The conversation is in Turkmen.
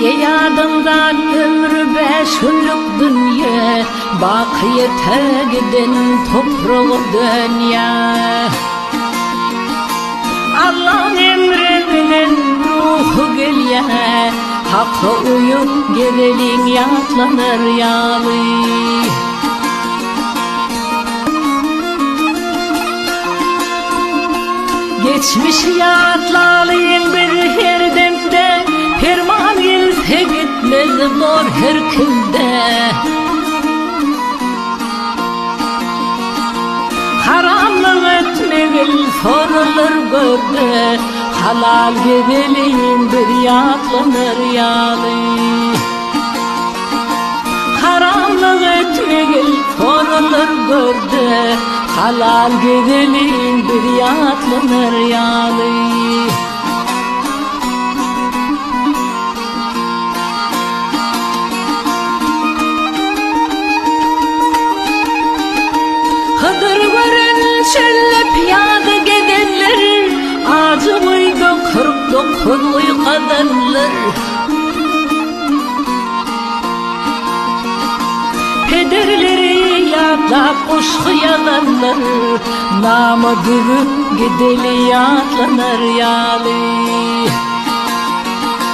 Eý adamzat ömri bäş günlük dünýe, Bakyýete giden topraga dönýär. Allaň emri bilen ruhy gelýär, Haka uýup gezeliň ýatlanar ýaly. Geçmişi ýatlalyň biz her demde, Perman gelse gitmez bor her kimde. Haramlyk etmegil soralar görde, Halal gezeliň biz ýatlanar ýaly. Haramlyk etmegil soralar görde, Halal gezeliň biz ýatlanar ýaly. Hydyr gören çölde pyýada gezenler, Ajy guýda 49 guýy gazanlar. Pederleri ýatlap goşgy ýazanlar, Nama düzüp gideli ýatlanar ýaly.